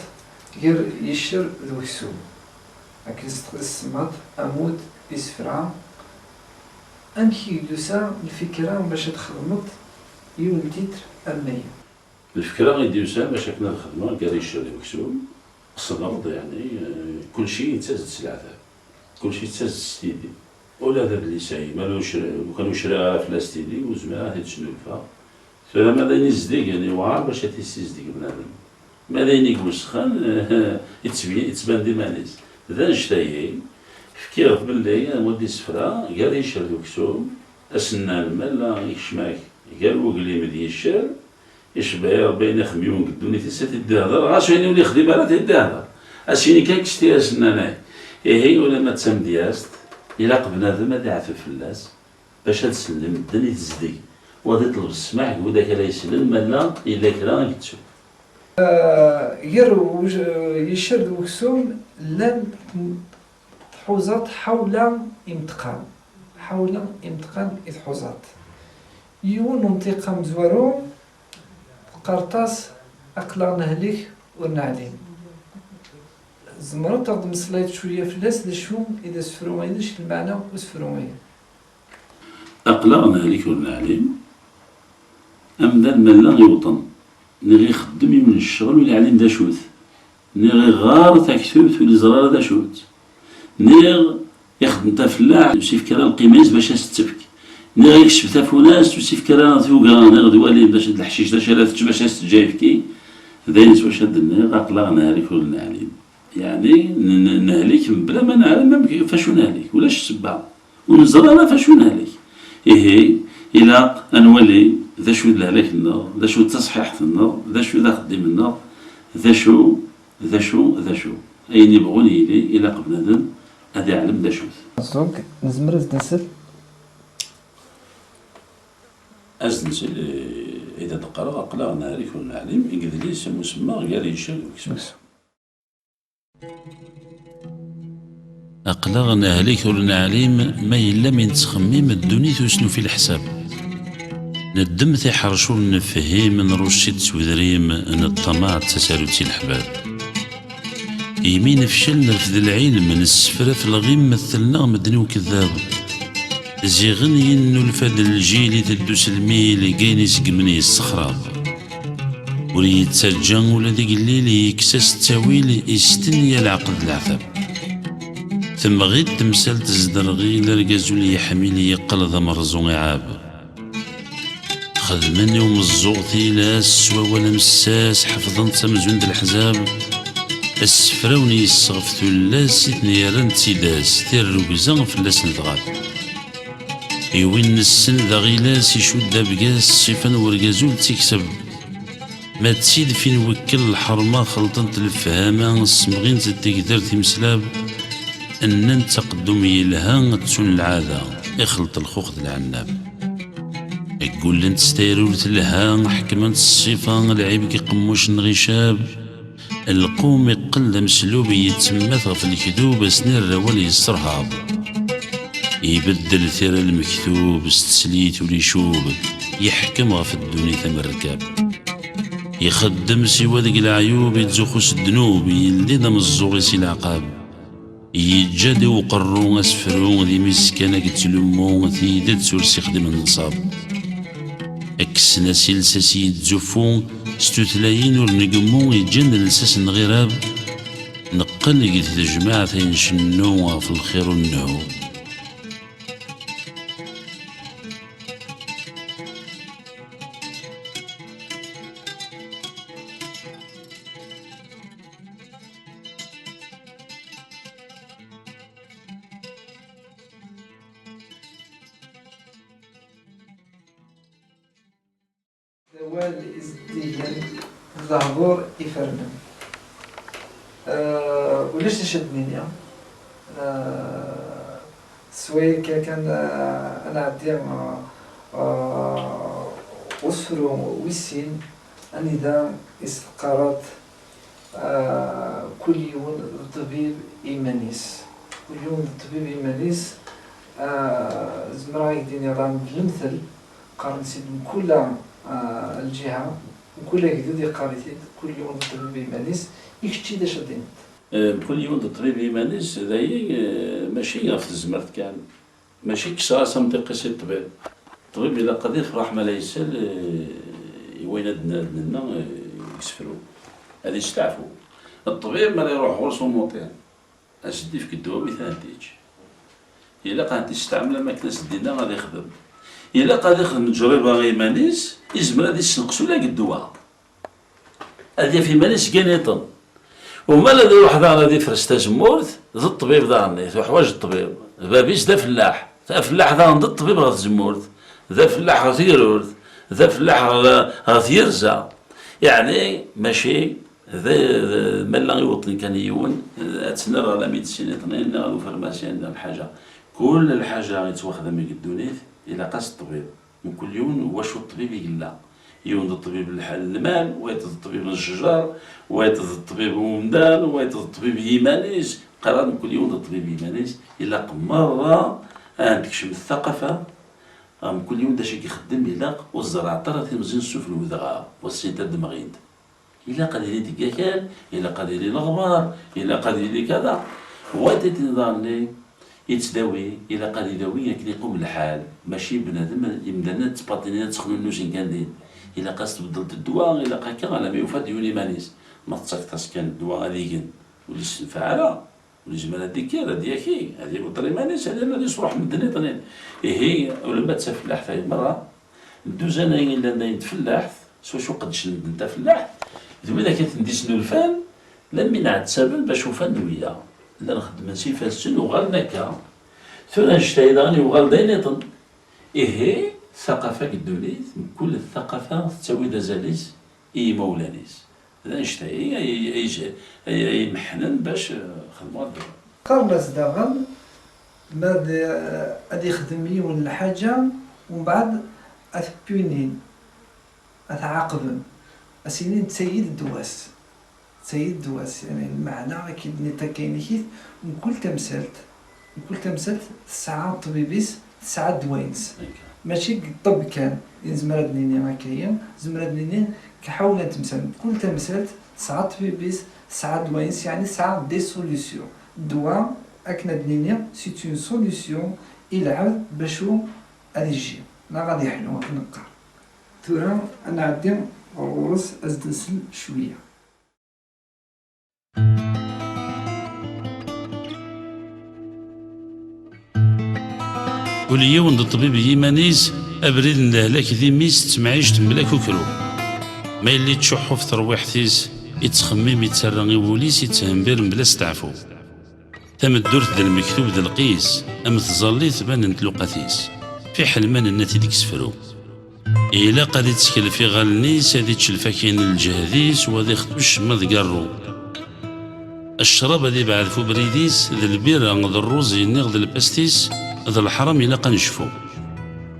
gar yiccer d weksum. Akken s tsemmaṭ, amud, isefra. Amek i k-d-tusa lfikra bac ad txedmeḍ yiwen n titre am waya? Lfikra i d-yusan bac akken ad xedmeɣ gar yiccer d weksum, qesdeɣ-d, yeɛni, eh, kulci yettaz-d s leɛtab, kulci yettaz-d s tidi. Ula d adlis-agi, ma lukan ur criɣ ara fell-as tidi, ur zmireɣ ad t-id-snulfeɣ. Tura ma d ayen izdigen, yewɛer bac ad t-yessizdeg bnadem. Ma d ayen i iwesxen, yettbi-, yettban-d iman-is. D annect-agi, fkiɣ-t belli amud isefra, gar yiccer d uksum, asennan, ma yella ikcem-ak gar weglim d yiccer, icebbeḥ i Rebbi ayen ixdem yiwen deg ddunit-is ad t-id-ihder, ɣas ayen ur yexdim ara ad t-id-ihder. Ad s-yini kan kkes-it i asennan-agi. Ihi, ulamma d tamedyazt, ilaq bnadem ad iɛteb fell-as, bac ad slen medden i tezdeg, u ad iṭleb ssmaḥ deg widak ara yeslen, ma yella yella kra i yettu. Ah, gar uj-, yiccer d weksum llan tḥuzaḍ ḥawla imeṭqan, ḥawla imeṭqan i tḥuzaḍ. Yiwen n umṭiq amezwaru, teqqareḍ-as aql-aɣ nehlek ur neɛlim. Tzemreḍ ad ɣ-d-tmeslayeḍ cwiya fell-as, d acu i d asefru-ines, lmeɛna n usefru-agi? Aql-aɣ nehlek ur neɛlim. Amdan ma yella iwṭen, niɣ ixeddem yiwen n ccɣel ur yeɛlim d acu-t, niɣ iɣɣar taktubt ur yeẓri ara d acu-tt, niɣ ixeddem tafellaḥt ur s-ifki ara lqima-is bac as-tt-tefk, niɣ ikseb tafunast ur s-ifki ara tuga, niɣ d walim d acu d leḥcic d acu ara tečč bac as-teǧǧ ayefki. D ayen s wacu ad d-nniɣ aql-aɣ nehlek ur neɛlim. Yeɛni n-, n-, nehlek mebla ma neɛlem amek, ɣef acu nehlek. Ulac ssebba. Ur neẓri ara ɣef acu nehlek. Ihi, ilaq ad nwali d acu d lehlak-nneɣ, d acu d taṣḥiḥt-nneɣ, d acu d axeddim-nneɣ, d acu, d acu, d acu. Ayen yebɣun yili, ilaq bnadem ad iɛlem d acu-t. Donc, nezmer ad s-d-nsel? Ad s-d-nsel, eh, i d ad qqareɣ, aql-aɣ nehlek ur neɛlim, deg yidles amusemma gar yiccer d weksum. Aql-aɣ nehlek ur neɛlim, ma yella mi nettxemmim ddunit ur s-nufi leḥsab. Neddem tiḥerci ur nefhim, nrucc-itt s udrim, neṭṭamaɛ d tasarut i leḥbab. Imi nefcel nerfed lɛilm, nessefraf lɣim, telneɣ medden i ukeddab. Ziɣen yennulfa-d lǧil iteddu s lmil, deg ayen iseggmen yessexrab. Ur yettaǧǧa ula d igellil, yekkes-as ttawil, istenni lɛeqd d leɛtab. Temɣi-d temsalt zderɣil, argaz ur yeḥmil, yeqqel d amerẓu iɛab. Xedmen i umeẓẓuɣ tilas s wawal amessas, ḥefḍen-tt amzun d leḥzab. Asefrawen yesseɣef tullas i ten-yerran d tidas, tirrugza fell-asen tɣab. I win nessen d aɣilas icudd abgas, ṣṣifa n urgaz ur d-tikseb. Ma d tid fin wekkel lḥerma, xelṭent lefhama, ssemɣint-d tigdert imeslab, nnant aqeddum yelha, ttun lɛada, ixleṭ lxux d lɛennab. Ggullent s tayri ur telha, ḥekment s ṣṣifa, lɛib deg iqemmuc n lɣicab. Lqum iqqel d ameslub, yettemmat ɣef lekdub, asnirr awal yesserhab. Ibeddel tira lmektub s teslit ur icub, yeḥkem ɣef ddunit am rrkab. Ixeddem siwa deg leɛyub, ittzuxxu s ddnub, yeldi d ameẓẓuɣ-is i leɛqab. Yeǧǧa-d i uqerru asefru d imiskan ad yettlummu, tidet ur s-ixdim nnṣab. Kksen-as iles-as yettzuffu s tutlayin ur ngemmu, yeǧǧan lsas n ɣirab. Neqqel deg tejmaɛt ay ncennu ɣef lxir ur nnehu. D awal izeddigen, d lehdur ifernen. Eh, ulac d acu ad d-nini. Eh, s wayagi kan, eh, ad nɛeddi, eh, eh, usefru wis sin, anida i s-teqqareḍ Ah, kul yiwen d ṭṭbib iman-is. Kul yiwen d ṭṭbib iman-is. Ah, zemreɣ ad ak-d-iniɣ daɣen d lemtel, qqaren-t-id mkul, ah, lǧiha, mkul agdud yeqqar-it-id, kul yiwen d ṭṭbib iman-is. I kečči d acu ad d-tiniḍ? Eh, mkul yiwen d ṭṭbib iman-is, dayi, eh, mačči ɣef tezmert kan. Mačči kkseɣ-as amḍiq-is i ṭṭbib. Ṭṭbib ilaq ad ifreḥ ma la isel, eh, i wayen ad n-, ad nenna, eh, deg usefru. Ad isteɛfu. Ṭṭbib mi ara iruḥ ɣur-s umuṭi, ad s-d-ifk ddwa mi t-ad-iǧǧ. Ilaq ad t-isteɛmel am akken ad s-d-inna ad ixdem. Ilaq ad ixdem ǧriba i yiman-is, izmer ad issenqes ula deg ddwa. Ad yaf iman-is gan iṭen. Umal ad iruḥ daɣen ad ifres tazemmurt, d ṭṭbib daɣen, tuḥwaǧ ṭṭbib. Bab-is d afellaḥ. Afellaḥ daɣen d ṭṭbib ɣer tzemmurt. D afellaḥ ɣer tegrurt. D afellaḥ ɣer, ɣer tyerza. Yeɛni, mačči d, d, ma llan iweṭṭen kan i yiwen, ad tenner ɣer la médecine iṭnin, neɣ ɣer ufarmasyan, neɣ lḥaǧa. Kul lḥaǧa yettwaxdam deg ddunit, ilaq-as ṭṭbib. Mkul yiwen wacu ṭṭbib i yella. Yiwen d ṭṭbib n lḥ-, n lmal, wayeḍ d ṭṭbib n ccjar, wayeḍ d ṭṭbib n umdan, wayeḍ d ṭṭbib n yiman-is. Qqareɣ mkul yiwen d ṭṭbib n yiman-is. Ilaq merra ad d-tekcem ttaqafa, ɣer mkul yiwen d acu i ixeddem, ilaq ur ẓerrɛeḍ ara timẓin s sufella udɣaɣ, wass-int ad d-mɣint. Ilaq ad ilint deg akal, ilaq ad yili leɣbar, ilaq ad yili kada. Wayeḍ iḍarren-nni yettdawi, ilaq ad idawi akken iqum lḥal, mačči bnadem, imdanen ad ttpaṭinin, ad ttexnunnusen kan din. Ilaq ad s-tbeddleḍ ddwa, ilaq akka, alamma yufa-d yiwen iman-is. Ma tettakeḍ-as kan ddwa ad igen, ur yessenfeɛ ara, ur yezmir ad d-ikker, ad d-yaki, ad iweṭṭer iman-is, ad yernu ad yesruḥ medden iṭnin. Ihi, ulamma d tafellaḥt-agi merra, dduzan-agi yellan d ayen n tfellaḥt, s wacu qeddcen medden tafellaḥt, d widak i ten-d-isnulfan, lammi nɛettaben bac ufan wiyaḍ. Llan xeddmen s ifassen, uɣalen akka. Tura annect-agi daɣen yuɣal d ayen iḍen. Ihi, ttaqafa deg ddunit, mkul ttaqafa tettawi-d azal-is i yimawlan-is. D annect-agi ay, ay, ay, ay, ay imeḥḥnen bac, eh, xedmeɣ ddwa. Qqaren-as daɣen, ma d, ad ixdem yiwen lḥaǧa, umbeɛd ad t-ppunin, ad t-ɛaqben, ad s-inin d tayi d ddwa-s. D tayi d ddwa-s, yani, lmeɛna akken d-nniḍ akka inek-it, mkul tamsalt, Kul tamsalt tesɛa ṭṭbib-is, tesɛa ddwa-ines. Mačči deg ṭṭeb kan i nezmer ad nini akka-yi, nezmer ad nini deg ḥawla n temsal. Kul tamsalt tesɛa ṭṭbib-is, tesɛa ddwa-ines, yeɛni tesɛa des solutions. Ddwa, akken ad nini, c'est une solution i lɛebd bacu ad ijji neɣ ad iḥlu, akken neqqar. Tura ad nɛeddi ɣer ɣur-s, ad s-d-nsel cwiya. Ul yiwen d ṭṭbib n yiman-is, abrid n lehlak d imi-s d temɛict mebla kukru. Ma yella yettcuḥḥu ɣef terwiḥt-is, yettxemmim, yettarra i wul-is, yetthembir mebla steɛfu. Tameddurt d lmektub d lqis, am tẓallit banent luqat-is, fiḥel ma nenna-t-id deg isefru. Ilaq ad ittkel f iɣallen-is, ad ičč lfakin n lǧehd-is, u ad ixdem ccemma deg ṛṛu. Ccrab ad ibɛed f ubrid-is, d lbira, d ṛṛuz, yenniɣ d lpast-is, d leḥṛam ilaq ad necfu.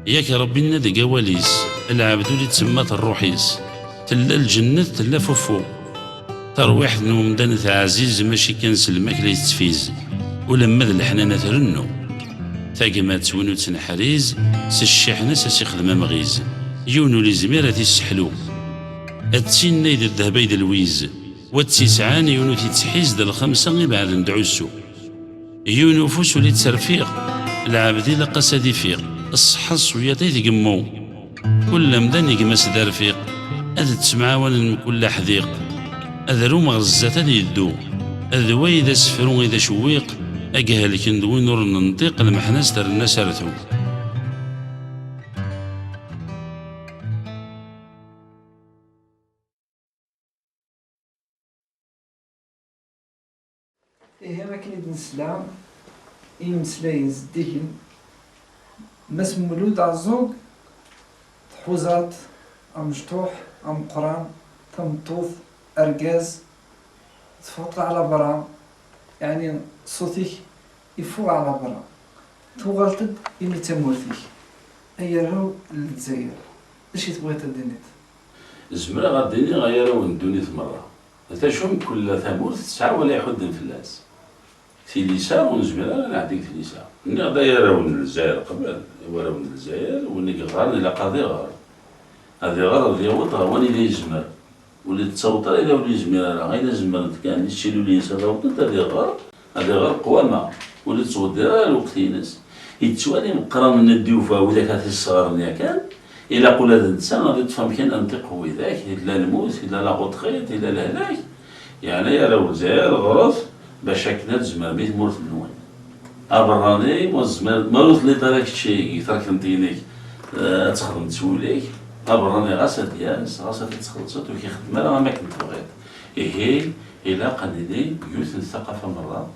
Yak Ṛebbi yenna deg awal-is, lɛebd ur ittemmat ṛṛuḥ-is. Tella lǧennet, tella fuffu. Tarwiḥt n umdan teɛziz, mačči kan s lmakla i tettfiz, ulamma d leḥnana trennu. Tagmat win ur tt-neḥriz, s cciḥna-s ad s-ixdem amɣiz. Yiwen ur izmir ad t-isseḥlu. Ad tinna i d ddheb ay d lwiz, wa d tisɛan yiwen ur t-ittḥiz, d lxemsa ibeɛden d ɛussu. Yiwen ufus ur itterfiq, lɛebd ilaq-as ad ifiq, ṣṣeḥḥa s wiyaḍ i tgemmu. Kul amdan igma-s d arfiq, ad ttemɛawanen mkul aḥdiq. Adrum ɣer zdat ad yeddu, d way d asefru i d acewwiq, ad ihelken d win ur nenṭiq, lmeḥna-s terna s artu. Ihi akken i d-nesla i imeslayen zeddigen, Mass Mulud Ɛeẓẓug, tḥuzaḍ amecṭuḥ, ameqqran, tameṭṭut, argaz, teffɣeḍ ɣer labra, yeɛni ṣṣut-ik iffeɣ ɣer labra, tuɣaleḍ-d imi d tamurt-ik, ay arraw n Lezzayer, d acu i tebɣiḍ ad d-tiniḍ? Zemreɣ ad d-iniɣ ay arraw n ddunit merra, d acu mkul tamurt tesɛa wala iḥudden fell-as. Tilisa, ur nezmir ara ad nɛeddi deg tlisa. Nniɣ-d ay arraw n Lezzayer qbel, ay arraw n Lezzayer, win i yeɣran ilaq ad iɣer. Ad iɣer, ad yaweḍ ɣer wanida yezmer. Ur yettaweḍ ara ila ur yezmir ara. Ayen zemrent kan, i ttilulin-is ad awḍent, ad iɣer, ad iɣer qwama. Ur yettweddir ara lweqt-ines. Yettwali meqqran n ddiyufa, widak ad t-isseɣren yakan. Ilaq ula d netta ad iṭṭef amkan ad nṭiq widak, illa lmut, illa la retraite, illa lehlak. Yeɛni ay arraw n Lezzayer, ɣret bac akken ad tzemrem i tmurt-nwen. Aberrani, ma tzemreḍ, ma ur telliḍ ara kečči deg terkent-inek, eh, ad texdem ttwil-ik, aberrani ɣas ad d-yas, ɣas ad t-txellṣeḍ, ur k-ixeddem ara am akken tebɣiḍ. Ihi, ilaq ad nini, yiwet n thaqafa merra,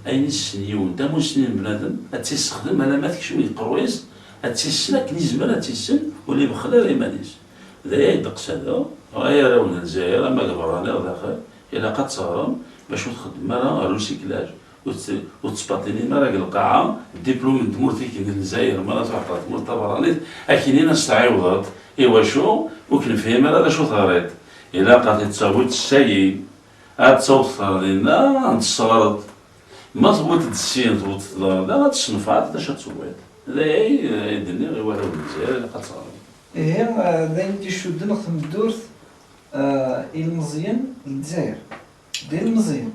ayen issen yiwen, tamussni n bnadem, ad tt-issexdem alamma tekcem deg qerru-is, ad tt-issen akken izmer ad tt-issen, ur ibexxel ara iman-is. D aya i d-qsadeɣ, ay arraw n Lezzayer, ama deg berrani neɣ daxel, ilaq ad teɣrem bac ur txeddmem ara recyclage, ur tt-, ur tettpaṭinim ara deg lqaɛa diplum n tmurt-ik n Lezzayer, mi ara truḥeḍ ɣer tmurt taberranit, akken ad s-tɛiwdeḍ. Iwacu? Ur k-nefhim ara d acu teɣriḍ. Ilaq ad t-id-tawiḍ s sayi, ad taweḍ ɣer dinna, ad tesseɣreḍ. Ma tewwiḍ-d syin, tewwiḍ-d ɣer da, ad tesnefɛeḍ d acu ad tewwiḍ. D aya ay, ay d-nniɣ i warraw n Lezzayer, ilaq ad teɣrem. Ihi, eh, d ayen d-icudden ɣer tmeddurt, eh, ilmeẓyen n Lezzayer. D ilmeẓyen.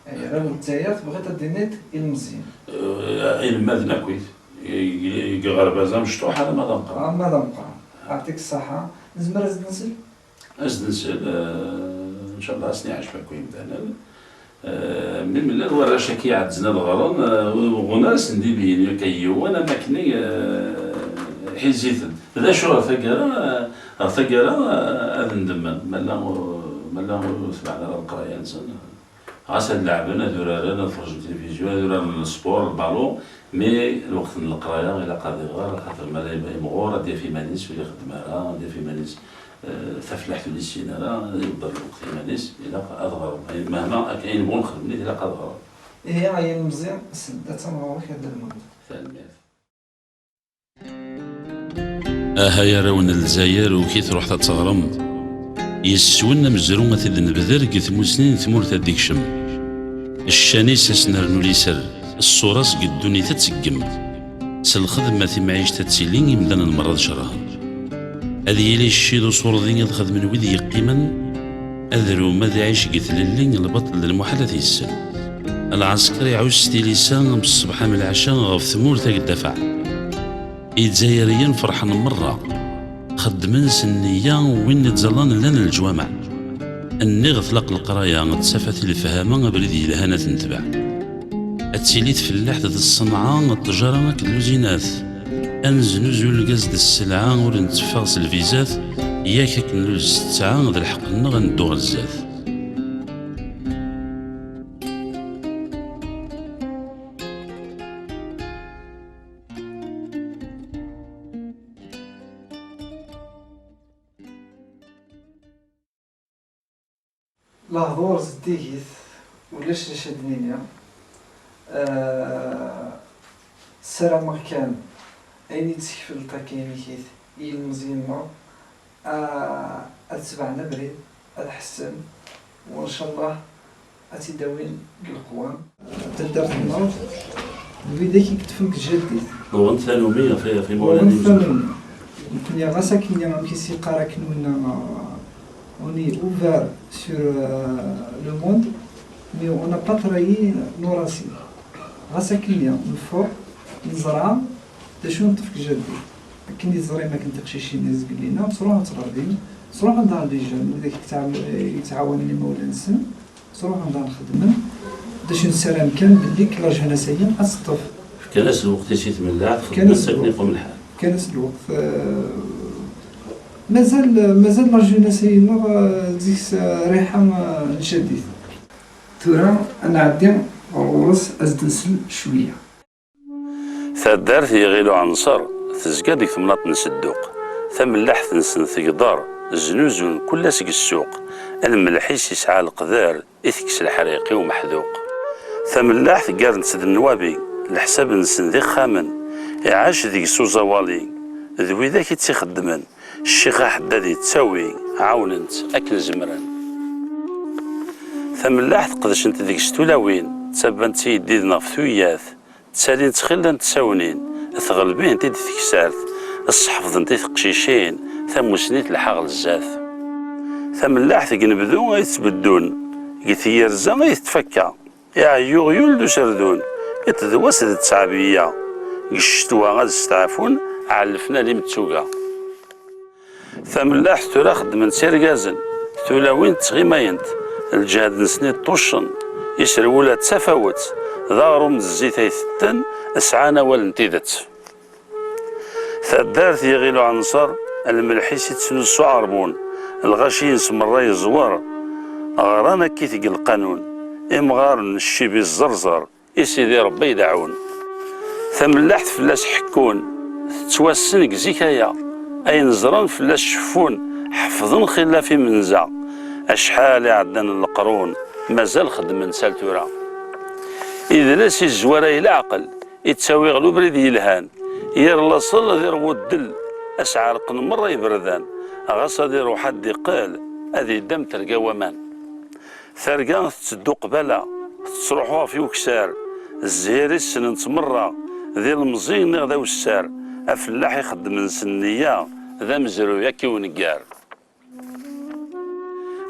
Ay arraw n Lezzayer, tebɣiḍ ad d-tiniḍ ilmeẓyen. Eh, inelmaden akkit. Deg, deg, deg aɣerbaz amecṭuḥ alamma d ameqqran. Alamma d ameqqran. Yeɛṭik ṣṣeḥḥa. Nezmer ad s-d-nsel? Ad s-d-nsel, eh, ncallah ad sen-iɛjeb akk yimdanen. Eh, mi mlal warrac-agi iɛedzen ad ɣren, eh, uɣun ara sen-d-ibeyyen akka yiwen, am akken i, eh, iḥiz-iten. D acu ɣer taggara, eh, ɣer taggara, eh, ad ndemmen, ma llan ur, ma llan ur tebɛen ara leqraya-nsen. Ɣas ad leɛben, ad uraren, ad ferrjen tilifizyu, ad uraren sport, lbalu, mais lweqt n leqraya ilaq ad iɣer, axaṭer ma la imɣur ad yaf iman-is ur ixeddem ara, ad yaf iman-is, eh, tafellaḥt ur issin ara, ad iwedder lweqt iman-is, ilaq ad ɣren. Ayen, mahma ak-, ayen bɣun xedmen-it, ilaq ad ɣren. Ihi, ay ilmeẓyen, sel-d ad tamɣur-ik a Dda Lmulud. Tanemmirt. Aha ay arraw n Lezzayer, ur ki-truḥ ad teɣrem. Yes-wen amezru ad t-id-nebder deg tmusni n tmurt ad d-ikcem. Ccan-is ad s-nernu liser, Ṣṣura seg ddunit ad teggem, s lxedma timɛict ad tili, imdanen merra ad cerhen. Ad yili cci d usurdi ad xedmen wid yeqqimen, adrum ad iɛic deg tlelli, lbaṭel d lmuḥal ad t-yessen. Lɛesker iɛuss s tilisa am ṣṣbeḥ am lɛaca ɣef tmurt ad yeddafaɛ. Izzayriyen ferḥen merra, xeddmen s nniya, win ittẓallan llan leǧwameɛ. Nniɣ tlaq leqraya d tafat i lefhama, abrid yelhan ad t-netbeɛ. Ad tili tfellaḥt d ṣṣenɛa, ṭṭjara akked luzinat. Ad neznuzu lgaz d sselɛa, ur netteffeɣ s lvizat, yak akken nlul s ttesɛa, d lḥeqq-nneɣ ad neddu ɣer zdat. Lehdur zeddigit, ulac d acu ad d-nini. Ah, ssarameɣ kan ayen i d-teskfel takaynikit i yilmeẓyen-nneɣ, ah, ad tebɛen abrid, ad ḥessen, u ncallah ad tt-id-awin deg leqwam. Taddart-nneɣ d widak i yeṭṭfen deg tjaddit. Uɣen tanumi ɣef ɣef imawlan-nsen. Nekkni ɣas akken amek i s-yeqqar akken winna, on est ouvert sur, euh, le monde, mais on n'a pas trahi nos racines. Ɣas akken neffeɣ, nezreɛ d acu neṭṭef deg tjaddit. Akken i teẓrim akken tiqcicin i zgellin-a, ttruḥunt ɣer din, ttruḥun daɣen les jeunes, widak i yettɛam-, yettɛawanen imawlan-nsen, ttruḥun daɣen xeddmen. D acu nessaram kan belli la jeunesse-agi ad teṭṭef. Fkan-as lweqt-is i tmellaɛt, xedmen-as akken iqum lḥal. Fkan-as lweqt. Eh, mazal, mazal la jeunesse-agi-nneɣ, eh, deg-s, eh, rriḥa, eh, n tjaddit. Tura ad nɛeddi ɣer ɣur-s, ad s-d-nsel cwiya. Taddart Yiɣil Uɛenṣer tezga deg temnaḍt n Sedduq. Tamellaḥt-nsen tegḍer, znuzun kul ass deg ssuq. Lmelḥ-is yesɛa leqder, itekkes leḥriq i umeḥduq. Tamellaḥt ggarent-tt d nnwabi, leḥsab-nsen d ixxamen. Iɛac deg-s uẓawali, d widak i tt-ixeddmen. Ccix Aḥeddad yettawi, ɛawnen-tt akken zemren. Tamellaḥt qedcent deg-s tulawin, ttabbant-tt i yeddiden ɣef tuyat, ttalint xilla n tsawnin, tɣelbint-id teksart, sseḥfḍent i teqcicin, tamusni telḥa ɣer zdat. Tamellaḥt deg nebdu ay ttbeddun, deg tyerza ay tettfakka. Iɛeyyu uɣyul d userdun, iṭ d wass d ttɛebiyya, deg ccetwa ad steɛfun, ɛellfen alim d tuga. Tamellaḥt tura xeddmen-tt irgazen, tulawin ttɣimayent, lǧehd-nsen iṭṭuccen, iserwula d tafawet, d aɣrum d zzit ay tetten, sɛan awal n tidet. Taddart Yiɣil Uɛenṣer, lmelḥ-is ittnus s uɛerbun, lɣaci-ines merra yeẓwer, ɣran akkit deg lqanun, imɣaren n ccib iẓẓerẓer, i Sidi Ṛebbi i d-ɛun. Tamellaḥt fell-as ḥekkun, tettwassen deg zik aya, ayen ẓran fell-as ceffun, ḥefḍen xilaf imenza, acḥal iɛeddan n leqrun, mazal xeddmen sal tura. Idles izwar ay leɛqel, ittawi ɣer ubrid yelhan, yir laṣel ad iṛwu ddel, ad s-ɛerqen merra iberdan, ɣas ad iṛuḥ ad d-iqqel, ad idam terga waman. Targa tetteddu qbala, tettruḥu ɣef ukessar, zzhir i ssnen-tt merra, d ilemẓi niɣ d awessar, afellaḥ ixeddmen s nniya, d amezruy akka i uneggar.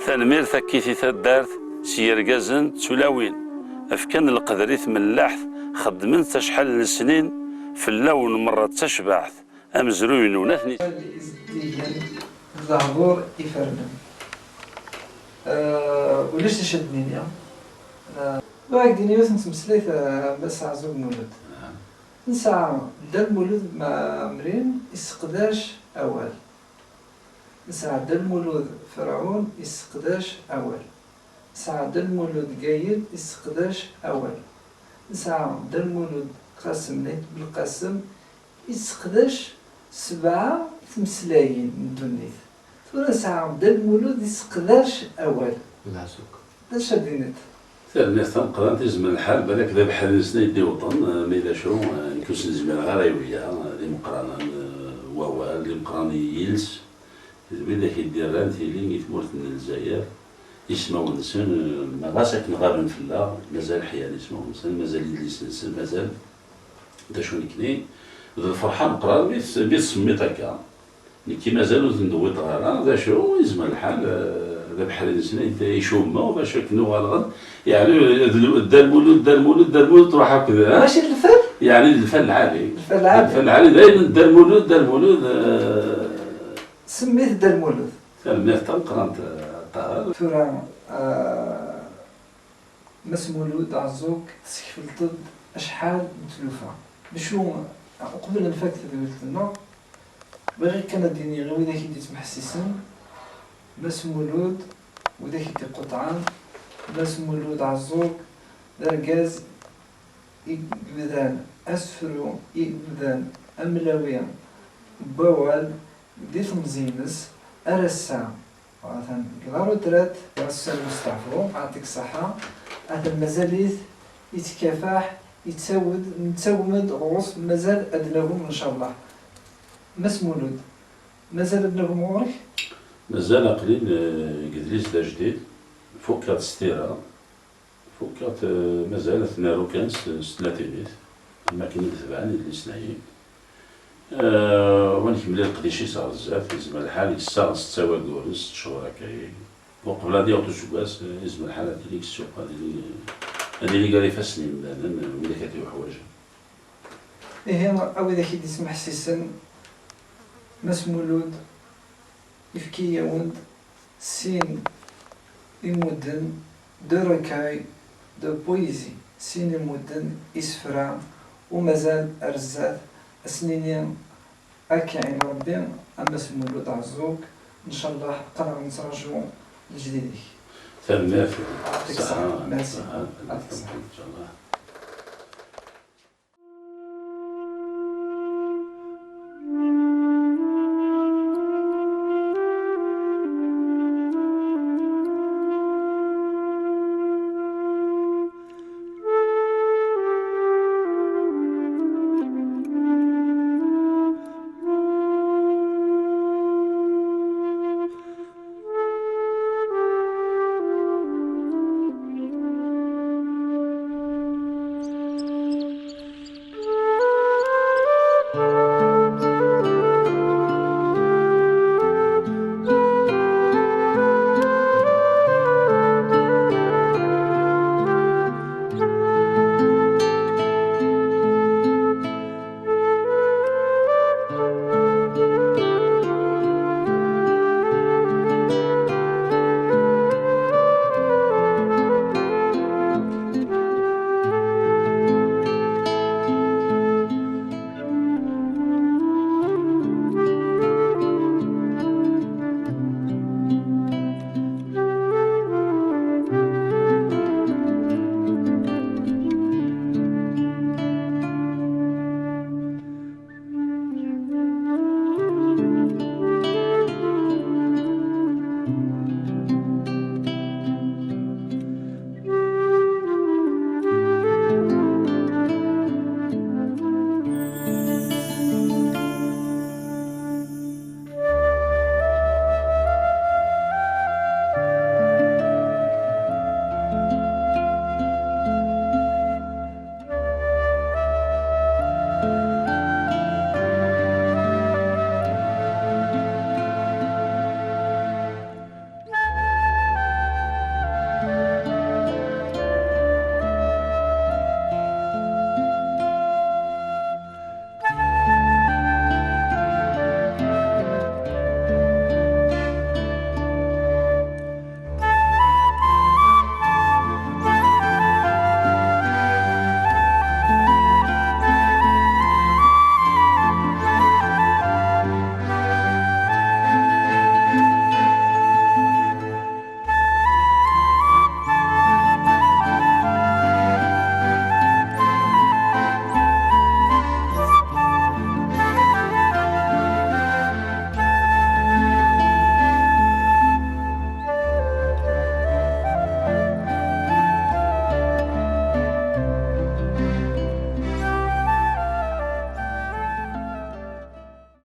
Tanemmirt akkit i taddart s yirgazen d tulawin, fkan leqder i tmellaḥt, xeddmen-tt acḥal n lesnin, fell-awen merra d tacbaḥt, amezruy-nwen ad ten-. Izeddigen d lehdur ifernen. Eh, ulac d acu ad d-nini. Eh, bɣiɣ ad d-iniɣ yiwet n tmeslayt, eh, Mass Ɛeẓẓug Mulud. Nesɛa Dda Lmulud Mɛemmri isseqdac awal. Nesɛa Dda Lmulud Ferɛun isseqdac awal. Nesɛa Dda Lmulud Gayel isseqdac awal. Nesɛa Dda Lmulud Qasem n Ayt Belqasem isseqdac sebɛa tmeslayin n ddunit. Tura nesɛa Dda Lmulud isseqdac awal. Laɛsuk. D acu ad d-tiniḍ? Tanemmirt tameqqrant, izmer lḥal, balak d abeḥri-nsen ay d-iwḍen, eh, mi d acu, eh, nekk ur sen-zmireɣ ara i waya, eh, d imeqqranen, eh, wawal, d imeqqranen i yiles, d widak i d-irran tili i tmurt n Lezzayer, Ismawen-nsen, eh, ma ɣas akken ɣaben fell-aɣ, mazal ḥyan ismawen-nsen, mazal idlisen-nsen, mazal d acu nekkni, d lferḥ ameqqran mi tes-, mi tsemmiḍ akka. Nekki mazal ur ten-d-wwiḍeɣ ara, d acu, yezmer lḥal, eh, d abeḥri-nsen ay t-, icummeɣ, bac akken uɣaleɣ-d, yeɛni, d l-, Dda Lmulud, Dda Lmulud, Dda Lmulud, truḥ akk d, eh? Mačči d lfal? Yeɛni d lfal lɛali. Lfal lɛali. Lfal lɛali, daymen Dda Lmulud, Dda Lmulud, eh. Semmit Dda Lmulud. Tanemmirt tameqqrant, eh, a Ṭaher. Tura, eh, Mass Mulud Ɛeẓẓug, tessekfleḍ-d acḥal n tlufa. D acu, uqbel ad nfak tedwilt-nneɣ, bɣiɣ kan ad d-iniɣ i widak i d-yettmeḥsisen, Mass Mulud, widak i d-iqeṭṭɛen, Mass Mulud Ɛeẓẓug d argaz i yebdan asefru, i yebdan amlawi n wawal di temẓi-ines ar ass-a. Atan deg la retraite, Mass Mustafa, yeɛṭik ṣṣeḥḥa, atan mazal-it yettkafaḥ, yettawed, nettawem-d ɣur-s, mazal ad nagem, ncallah. Mass Mulud, mazal ad nagem ɣur-k? Mazal aql-in, eh, deg yidlisen d ajdid, fukkeɣ s tira, fukkeɣ, eh, mazal ad t-naru kan s, s tlatinit, am wakken i d-tebɛen idlisen-agi. Eh, wa nkemmel leqdic-is ɣer zdat, yezmer lḥal yessaɣ setta wagguren, setta cchur akka-yi. Uqbel ad yaweḍ useggas, eh, yezmer lḥal ad ilig ssuq, ad ilig, ad ilig ar ifassen n yimdanen, eh, widak ad t-yuḥwaǧen. Ihi, a widak i d-ismeḥsisen, Mass Mulud, yefki-yawen-d sin imudden de recueil de poésie, sin imudden isefra, u mazal ar zdat, ad s-nini ad k-iɛin Rebbi, a Mass Mulud Ɛeẓẓug, ncallah aql-aɣ nettraǧu lejdid-ik. Tanemmirt. Yeɛṭik ṣṣeḥḥa. Merci. Ṣṣeḥḥa. Yeɛṭik ṣṣeḥḥa. Ncallah.